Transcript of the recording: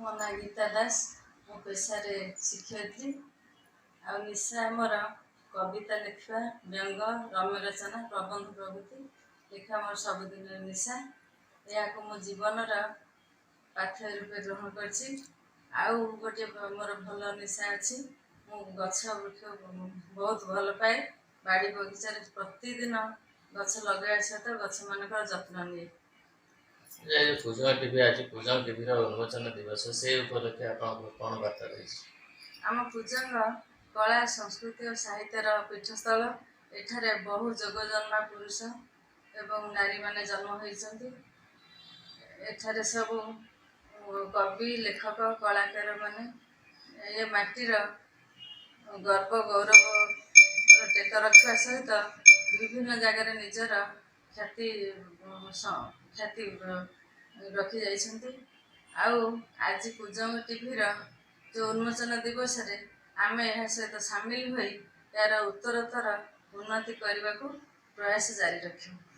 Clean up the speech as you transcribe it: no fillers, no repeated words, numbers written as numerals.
ମୋ ନାଁ ଗୀତା ଦାସ। ମୁଁ ପେଶାରେ ଶିକ୍ଷୟିତ୍ରୀ। ଆଉ ନିଶା ମୋର କବିତା ଲେଖିବା, ବ୍ୟଙ୍ଗ, ରମ୍ୟ ରଚନା, ପ୍ରବନ୍ଧ ପ୍ରଭୃତି ଲେଖା ମୋର ସବୁଦିନର ନିଶା। ଏହାକୁ ମୁଁ ଜୀବନର ପାଥେୟ ରୂପେ ଗ୍ରହଣ କରିଛି। ଆଉ ଗୋଟିଏ ମୋର ଭଲ ନିଶା ଅଛି, ମୁଁ ଗଛ ବୃକ୍ଷ ବହୁତ ଭଲ ପାଏ। ବାଡ଼ି ବଗିଚାରେ ପ୍ରତିଦିନ ଗଛ ଲଗାଇବା ସହିତ ଗଛମାନଙ୍କର ଯତ୍ନ ନିଏ। ଏ କୁଜଙ୍ଗ ଟିଭି, ଆଜି କୁଜଙ୍ଗ ଟିଭିର ଉନ୍ମୋଚନ ଦିବସ, ସେ ଉପଲକ୍ଷେ ଆପଣଙ୍କର କ'ଣ ବାର୍ତ୍ତା ରହିଛି? ଆମ କୁଜଙ୍ଗ କଳା, ସଂସ୍କୃତି ଓ ସାହିତ୍ୟର ପୀଠସ୍ଥଳ। ଏଠାରେ ବହୁ ଯୋଗଜନ୍ମା ପୁରୁଷ ଏବଂ ନାରୀମାନେ ଜନ୍ମ ହୋଇଛନ୍ତି। ଏଠାରେ ସବୁ କବି, ଲେଖକ, କଳାକାରମାନେ ଏ ମାଟିର ଗର୍ବ ଗୌରବ ଟେକ ରଖିବା ସହିତ ବିଭିନ୍ନ ଜାଗାରେ ନିଜର ଖ୍ୟାତି ରଖିଯାଇଛନ୍ତି। ଆଉ ଆଜି କୁଜଙ୍ଗ ଟିଭିର ଯେଉଁ ଉନ୍ମୋଚନ ଦିବସରେ ଆମେ ଏହା ସହିତ ସାମିଲ ହୋଇ ଏହାର ଉତ୍ତରୋତ୍ତର ଉନ୍ନତି କରିବାକୁ ପ୍ରୟାସ ଜାରି ରଖିବୁ।